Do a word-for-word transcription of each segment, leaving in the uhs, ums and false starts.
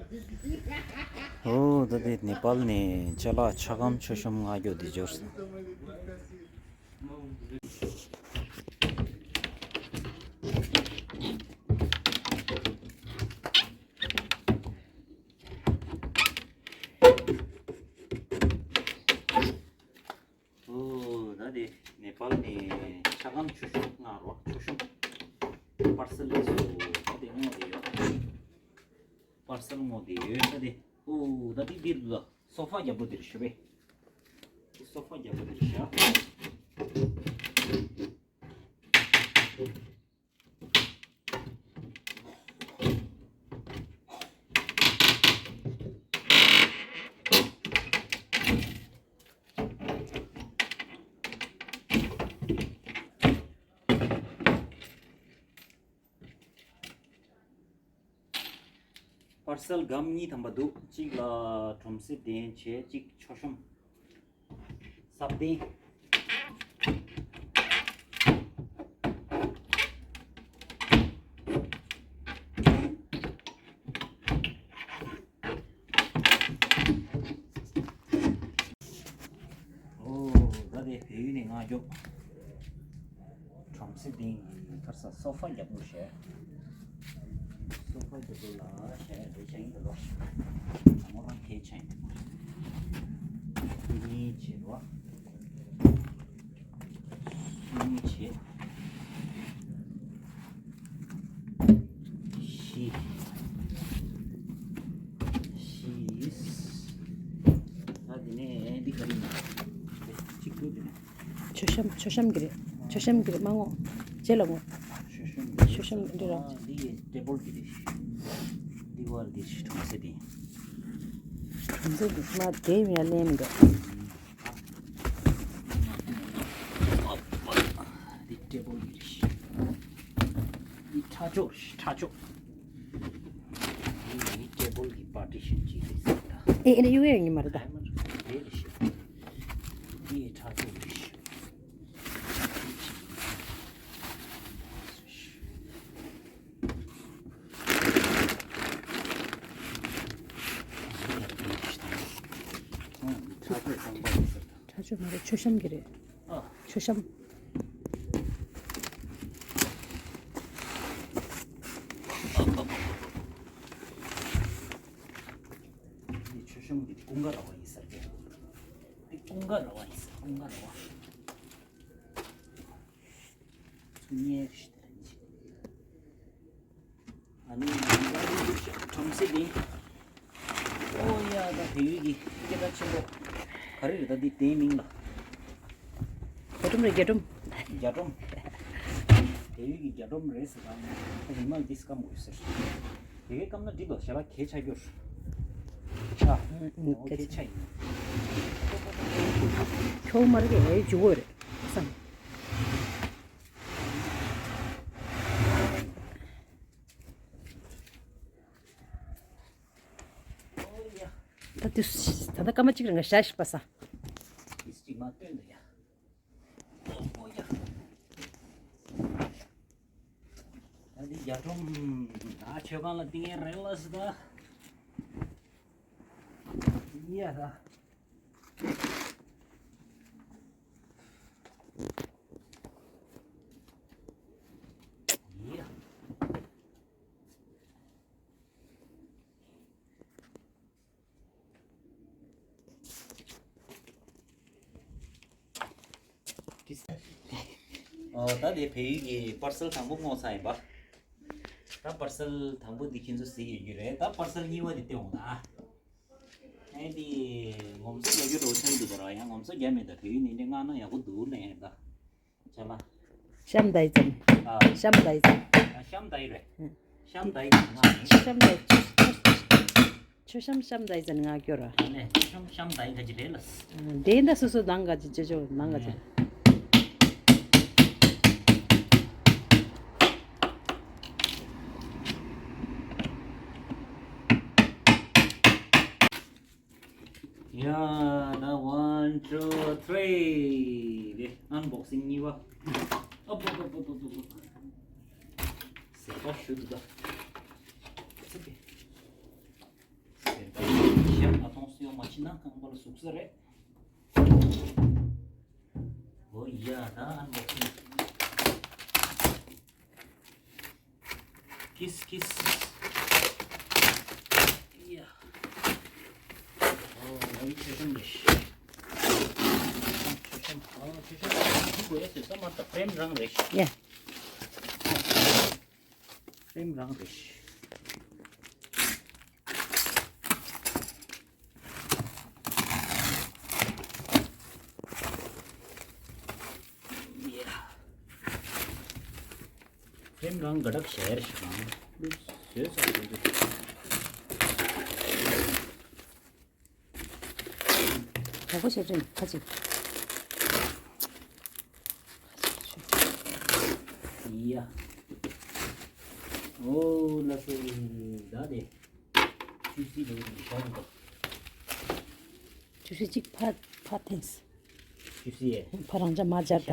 ཨོ་ད་དེ་ནེ་པཱལ་ནས་ཅ་ལག་ཆ་སྒམ་མཆོད་གཤོམ་མངགས་རྒྱུ་དེ་འབྱོར་སོང་། ཨོ་ད་དེ་ནེ་པཱལ་ནས་ཆ་སྒམ་མཆོད་གཤོམ་མངགས་རོགས། མཆོད་གཤོམ་པར་སེལ་ལས་སུ་ད་དེ་སྔོག་དེ་ཡོད། པར་སེལ་སྔོག་དེ་ཡོད་ས་དེ། ཨོ་ད་དེ་འདིར་ལ་སོ་ཕ་རྒྱབ་པོ་དེར་ཞུ་བས། དེ་སོ་ཕ་རྒྱབ་པོ་དེར་བཞག་པར་སེལ་སྒམ་གཉིས་ཐམ་པ་འདུག་གཅིག་ལ་ཁྲོམ་སེ་གདན་བྱས། གཅིག་མཆོད་གཤོམ་སབ་གདན། ཨོ་ད་དེ་བལ་ཡུལ་ནས་མངགས་རྒྱུ། ཁྲོམ་སེ་གདན་གྱི་ཁར་ས་སོ་ཕ་རྒྱབ་པོ་བྱས། སོ་ཕ་རྒྱབ་པོ་ལ་བྱས་རེ་བྱས་ཡིན་ད་ལོ། ང་རང་གལ་ཆེན་ཡིན། གཉིས་བྱས་རོ། གཉིས་བྱས། བཞི། བཞི། ད་དེ་ནས་འདི་ག་རེ་ཡིན། གཅིག་པུ་དེ་ནས། མཆོད་གཤོམ་མཆོད་གཤོམ་གྱི་རེད། མཆོད་གཤོམ་གྱི་རེད་མ་ངོ་། རྗེས་ལ་ངོ་། མཆོད་གཤོམ་གྱི་མཆོད་གཤོམ་འདི་རང་། འདི་ཡི་ཊེ་བལ་གྱི་རེད། འདི་བར་འདི་ཁྲོམ་སེ་འདི། ཁྲོམ་སེ་འདི་མ་དེ་ཡང་ལེན་མི་འདུག་འདི་ཊེ་བལ་གྱི་རེད། འདི་ཁྲ་ཅོག་རེད། ཁྲ་ཅོག་འདི་ཊེ་བལ་གྱི་པར་ཊི་ཤན་ཅིག་རེད་ཟེར་ད། ཨེ་ཨེ་ཡོད་ཡོད་ཡིན་མ་རེད་ད། རེད་རེད་ཤི། འདི་ཁྲ་ཅོག་རེད་ཤི། ཁྲ་ཅོག་མ་རེད། མཆོད་གཤོམ་གྱི་རེད། མཆོད་གཤོམ། མཆོད་གཤོམ་འདི་ཀུན་དགའ་ར་བ་ཡིན་ས་རེད། འདི་ཀུན་དགའ་ར་བ་ཡིན་ས། ཀུན་དགའ་ར་བ། ཚུ་ཉེ་རེ་ཞིག་དེ་ར་ཉེ། ཨ་ནི་ཁྲོམ་སེ་འདི། ཨོ་ཡ་ད་བལ་ཡུལ་གྱི་སྐད་གྲགས་ཆེན་པོ་ག་རེ་རེད་ད་འདི་དེའི་མིང་ལ། རྒྱ་སྒྲོམ་རེད་རྒྱ་སྒྲོམ། རྒྱ་སྒྲོམ། བལ་ཡུལ་གྱི་རྒྱ་སྒྲོམ་རེད་ཟེར་ད་ནི་ད་ཉི་མ་འདི་སྐམ་དགོས་ཟེར། དེ་གའི་སྐམ་ན་འགྲིག་འདུག་ཞལ་ལག་གས་ཆགས་རྒྱུར། ཨ་ཨོ་གས་ཆགས་ཡིན། ཁྱོད་མར་གས་འཇུ་དགོས་རེད་བསམ། ད་དུས་ད་ལྟ་སྐར་མ་གཅིག་རིང་ལ་ཞག་ཤི་པ་ས། ཨོ་ཡ། ད་འདི་རྒྱ་ཁྲོམ་ད་མཆོད་ཁང་ལ་ཏིང་ངེ་རེ་ལ་སི་ད། ཡ་ད། ཡ། ཨོ་ད་དེ་བལ་ཡུལ་གྱི་པར་སེལ་དང་པོ་བསྔོགས་ཚར་ཡིན་པ། ད་པར་སེལ་དང་པོ་འདི་ཁྱེད་ཚོ་གཟིགས་ཡོད་རྒྱུ་རེད། ད་པར་སེལ་གཉིས་པ་འདི་སྟེར་འོང་ད། ཨེ་འདི་ངོམ་སོ་རྒྱག་རྒྱུ་འགྲོ་ཆགས་ཀྱི་འདུག་ད་ར། ཡང་ངོམ་སོ་རྒྱག་མེད་ད། བལ་ཡུལ་ནས་འདི་མངགས་ན་ཡག་པོ་འདུག་ལན་ད། ཅ་ལག་ཤམ་དའི་ཙམ། ཨ། ཤམ་དའི་ཙམ། ཨ། ཤམ་དའི་རེད། ཤམ་དའི་ཙམ་ང་ནི། ཤམ་དའི་ཅུ། ཆུ་ཤམ་ཤམ་དའི་ཙམ་ང་སྐྱོར་བ། ཨ་ནི་ཤམ་ཤམ་དའི་ག་ཅི་རེད་ལ། དེ་འདྲ་སོ་སོ་ནང་ག་ཅི་ཅོ་ཅོ་ནང་ག་ཅི། ཡ་ད་one two three རེད། ཨན་བོག་སིང་གཉིས་པ། ཨ་པོ་པོ་པོ་པོ་པོ། ཟེར་བ་ཞུ་འདུག་ད། It's okay. ན་རྐང་པ་ལ་ཟུག་ས་རེད། ཨོ་ཡ་ད་ཨན་བོག་སིང་། ཀིས་ཀིས། ཡ། ཨོ་ང་ཡི་ཆོས་ཤམ་རེད། ཆོས་ཤམ། ཨོ་ཆོས་ཤམ་ཅིག་དགོས་ཡ་ཟེར་ས་མ་རེད། ད་ཕྲེམ་རང་རེད། ཡ། ཕྲེམ་རང་རེད། ཕྲེམ་རང་དགའ་དྲག་ཞེ་རེ་ཞིག་ཨང་། བཟོས་ཚར་ཡོད་འདུག་དྲག་པོ་ཞེ་དྲག་ཁ་ཅིག་ཡ། ཨོ་ལ་སེ་ད་དེ། ཅུ་སི་ལོ་རིང་ཤོང་གོ། ཅུ་སི་གཅིག་ཕ་ཕ་ཐེངས། ཅུ་སི་ཡེ། ཕ་རང་ཅག་མ་སྦྱར་ད།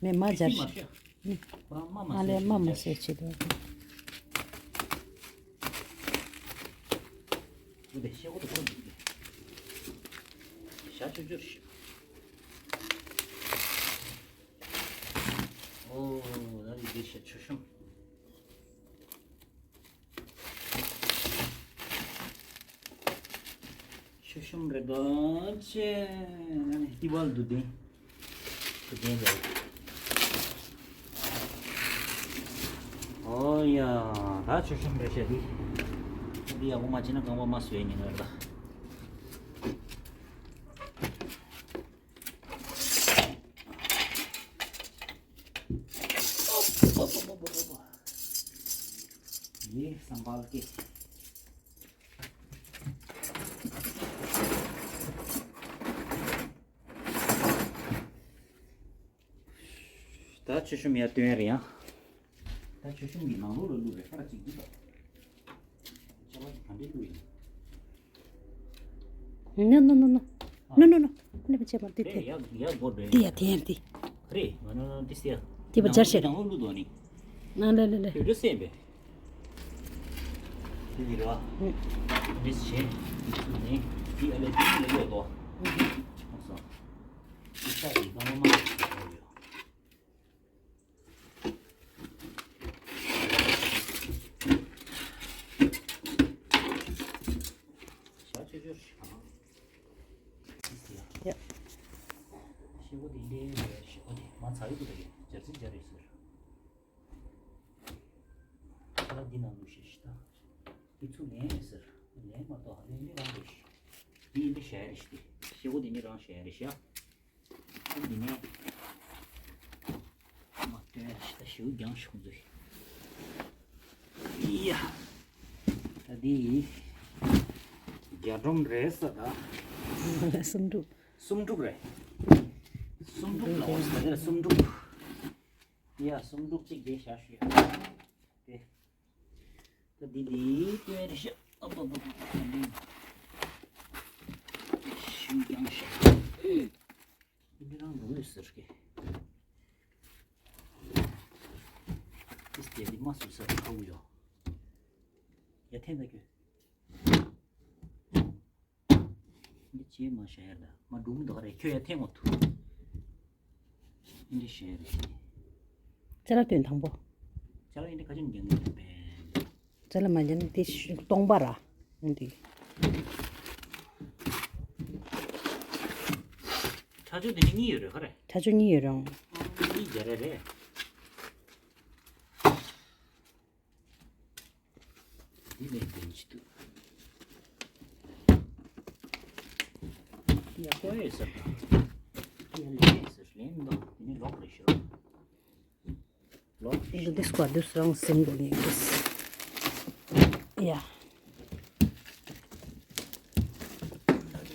མེ་མ་སྦྱར་ཤག་ཁོ་རང་མ་མ་ཨ་ལེ་སོས་མ་མ་ཤིག་སོས་ཆེད་དུ། ཨུ་དེ་ཤེ་བོ་དེ་ཁོ་འདུག་གི། ཤ་ཆུ་ཆུར་ཤི། ཨོ་ད་རི་དེ་ཤ་ཆུ་ཤུམ། ཆུ་ཤུམ་རེད་དོ་ཅེ། ཏི་བལ་དུ་དེ། དུ་དེ་རེད། ཨོ་ཡ། ད་ཆུ་ཤུམ་རེད་ཤག་འདི། འདི་ཡག་པོ་མ་བྱས་ན་རྐང་པ་མ་སོས་ཉེན་ཁ་རེད་ད། ये संभाल के। ད་ཆུ་ཤུམ་ཡར་བཏོན་རེད་ཡ། ད་ཆུ་ཤུམ་གྱི་ནང་ལོགས་ལ་བླུགས་རེད། ཁ་ར་གཅིག་འདི་དང་། ཅ་ལག་གི་ག་འདྲས་བླུགས་ཡིན། No, no, no, no. No, no, no. ནི་བྱེད་པ་འདི་དེ། ཡ་ཡ་སྒོ་འདྲ་འདི་ཡ་དེ་ཡ་འདི། རེད། ང་ན་ན་འདི་སེ་ཡ། དེ་བ་སྦྱར་ཤེས། ནང་ལོགས་བླུགས་དོ་ནི། ན་ལེ་ལེ་ལེ། དེ་འདྲ་སེ་ཡིན་པས། འདི་འདི་རེད་བ། འདི་བྱེད། འདི་ཚུ་ནི། འདི་ཨ་ལེ་འདི་ལེ་ཡོད་དོ། ཨོ་སོ། འདི་ས་འདི་གང་མ་མ་ཡོད། ཞག་ཆོས་ཆོས་ཤི་ཁ་ནང་། ཡ། ཤི་བོ་དེ་འདྲའི་ཤི་བོ་དེ་མ་ཚ་ཡི་དུ་རེད། འཇར་སི་འཇར་རེད་ཟེར། ཁ་ལག་འདི་ནང་ལུས་ཤི་ཤི་ད། དེ་ཚུ་ལེན་རེད་ཟེར། ལེན་མ་གཏོགས་ཧ་ལེན་འདི་རང་རེད་ཤི། འདི་འདི་ཤ་ཡ་རེད་ཤི་དེ། ཤི་བོ་དེ་འདི་རང་ཤ་ཡ་རེད་ཤི་ཡ། འདི་ནས་མ་སྟོན་ཞིག་ད་ཞིའུ་རྒྱང་ཞིག་འཛུལ། ཡ། ད་འདི་རྒྱ་སྒྲོམ་རེད་ས་ད། སུམ་ཕྲུག་སུམ་ཕྲུག་རེད། སུམ་ཕྲུག་ལ་འོ་ས་ད་སུམ་ཕྲུག་ཡ་སུམ་ཕྲུག་གཅིག་དེ་བཞག་ཞུ་ཡ། དེ། ད་འདི་འདི་ཀུན་རེ་ཤ། ཨ་པ་པ་པ། ཤིང་རྒྱང་ཤ། འདི་རང་འགྲོ་ཡོད་ཟེར་གི། ཏིས་དེ་འདི་མ་སུ་ཟེར་ཁ་བུ་ཡོ། ཡ་འཐེན་ད་ཁྱོད། འདི་ཅེས་མ་ཤ་ཡར་ད་མ་འགྲོ་མི་འདུག་ག་རེ་ཁྱོད་ཡ་འཐེན་འོ་ཐུ། འདི་ཤ་ཡར་རེད། ཅ་ལག་སྟོན་དང་པོ། ཅ་ལག་འདི་ཁ་ཆེམ་རྒྱང་གི་རེད་པས། ཅ་ལག་མ་ཉན་དེ་སྟོང་པ་ར། འདི། ཁྲ་ཆུ་འདི་ནི་གཉིས་ཡོད་རེད་ག་རེ། ཁྲ་ཆུ་གཉིས་ཡོད་རང་། འདི་རྒྱ་རེ་རེད། འདི་ལས་དོན་ཅི་འདུག་འདི་ཡང་ཀོ་ཡོད་ཟེར་དང་། འདི་ཡང་ལས་ཡོད་ཟེར་ལན་འདུག་འདི་ནི་ལོག་རེད་ཤི་རོགས། འདི་འདི་སྐོར་འདི་སུ་རང་སེམས་འགྲོ་ནས་འདུག་ཡ།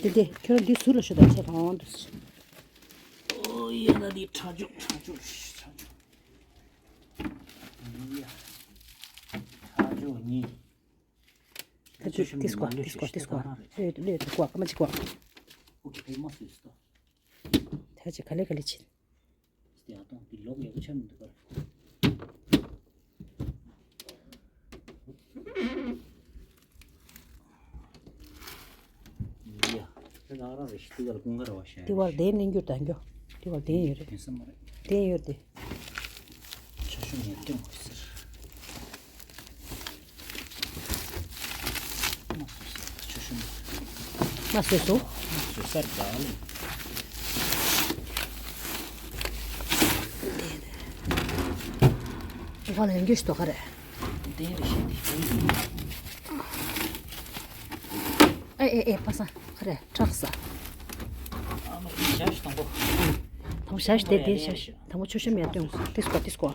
འདི་འདི་ཁྱོད་འདི་སུ་ལ་ཤོད་དང་ཆེ་གང་འདུག་ཨོ་ཡ་ན་འདི་ཁྲ་ཆུ་ཁྲ་ཆུ་ཁྲ་ཆུ། ཡ། ཁྲ་ཆུ་གཉིས། ཁྲ་ཆུ་འདི་སྐོར་འདི་སྐོར་འདི་སྐོར་ལོས་ལོས་འདི་སྐོར་ག་མ་ཅི་སྐོར། ཨོ་ཁེ་ཕའི་མ་སུས་སྟོ། ད་ཅི་ག་ལེ་ག་ལེ་ཆེ། དེ་ཡང་གཏོང་དེ་ལོག་ཡག་པོ་ཆགས་མི་འདུག་ག་ཡ། ཡ། ཁྱེད་རང་རང་རེ་ཞིག་ཏི་བར་ཀུན་དགའ་ར་བ་ཤ་ཏི་བར་དེ་གླེང་རྒྱུ་དང་རྒྱུ། ཏི་བར་དེ་ཡོད་རེད། དེ་ས་མ་རེད། དེ་ཡོད་དེ། ཆ་ཤོ་ངས་སྟོན་དགོས་ཟེར། མ་བཟོས་ས་ཆ་ཤོ་མ། མ་བཟོས་སོ། མ་བཟོས་ས་རེད་ད་ལེ། ཧ་ལས་རྒྱུ་ཞིག་ཏོ་ག་རེད། དེ་རེ་ཞིག་དེ། ཨེ་ཨེ་ཨེ་པ་སངས་ཁ་རེ་ཁྲག་ས། ཨ་མ་ཞག་ཞིག་དང་པོ། དང་པོ་ཞག་ཞིག་དེ་དེ་ཞག་ཞིག་དང་པོ་ཆོས་ཤོམ་ཡར་སྟོན་དགོས། ཏིས་ཀོ་ཏིས་ཀོ།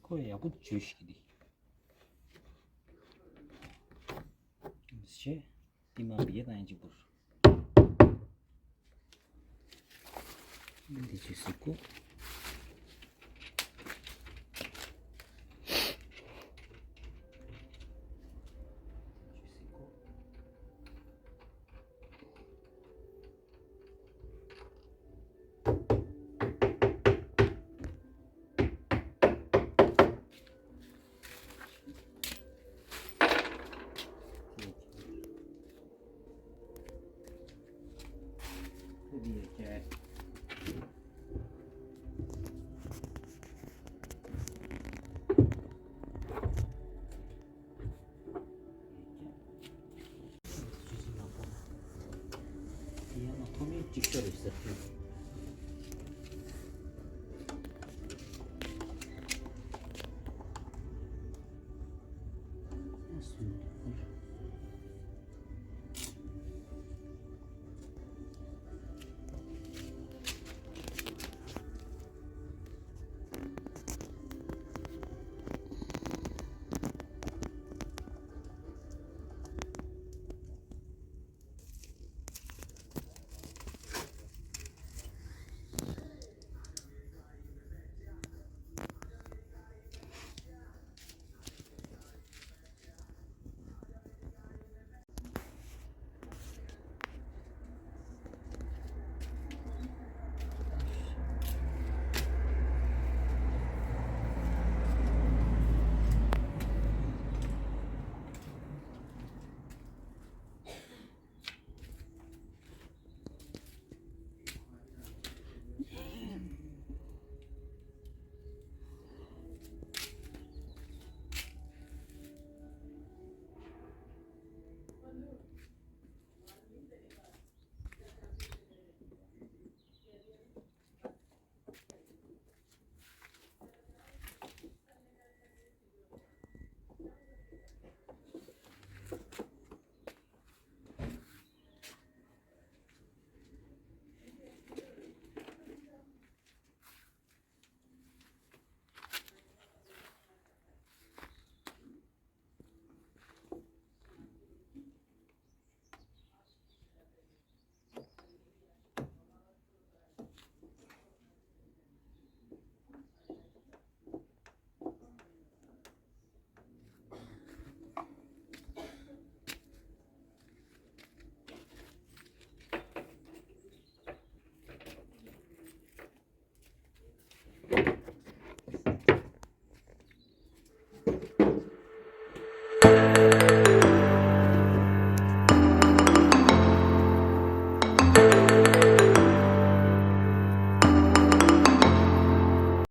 ཁོ་ཡག་པོ་བྱོས་ཤིག་འདི། ཞེས། ཏི་མ་བི་ཡ་དང་ཡང་གཅིག་པུར། འདི་ཅི་སུ་ཀོ།